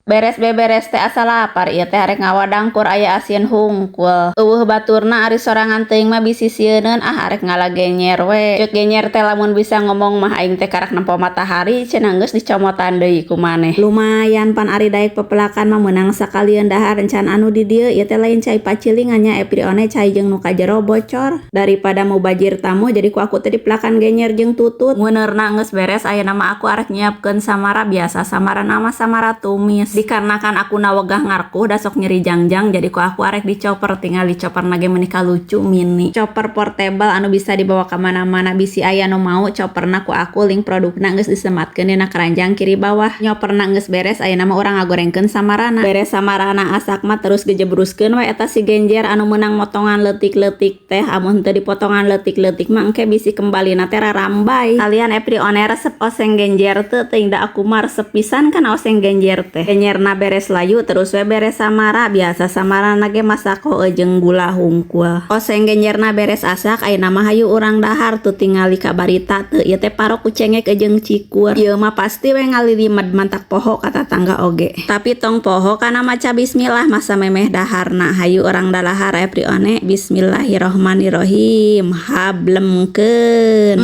Beres beberes teh asa lapar ieu teh, arek ngawadang kur aya asin hungkul. Euweuh baturna, ari sorangan teuing mah bisi sieuneun. Ah, arek ngala genyer we. Ceuk genyer teh, "Lamun bisa ngomong mah aing teh karak nempo matahari," cenah. Geus dicomotan deui ku maneh. Lumayan pan ari daek pepelakan mah, meunang sakalian dahar. Encan anu di dieu ieu teh lain cai pacilingan nya, Everyone, cai jeung nu kajero bocor. Daripada mubajir tamu, jadi ku aku teh dipelakan genyer jeung tutut. Ngeuneurna geus beres, ayeuna mah aku arek nyiapkeun samara. Biasa samarana mah samara tumis. Dikarenakan aku na wegah ngarkuh da sok nyeri jangjang, jadi ku aku arek dicoper. Tinggal dicoper ge meuni lucu, mini chopper portable anu bisa dibawa ka mana-mana. Bisi aya nu mau chopperna ku aku, link produkna geus disematkeun dina keranjang kiri bawah. Nyoperna geus beres, ayeuna mah urang ngagorengkeun samarana. Beres samarana asak mah terus gejebruskeun we eta si genjer anu meunang motongan leutik-leutik teh. Amun teu dipotongan leutik-leutik mah engke bisi kembalina teh rarambay. Kalian Everyone resep oseng genjer teu? Teuing da aku mah resep pisan kana oseng genjer teh. Genjerna beres layu, terus we beres samara. Biasa samarana ge masako jeung gula hungkul. Oseng genjerna beres asak, ayeuna mah hayu urang dahar. Tuh, tingali ka barita teu? Ieu teh paro ku cengek jeung cikur. Ieu mah pasti we ngalilimed, mantak poho ka tatangga oge. Tapi tong poho kana maca bismillah masa memeh daharna. Hayu urang dalahar, Everyone. Bismillahirrohmanirrohim, hablemkeun.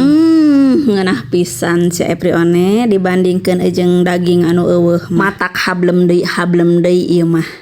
Ngeunah pisan si Everyone dibandingkeun jeung daging anu euweuh. Matak hablem deui, hablem deui ieu mah.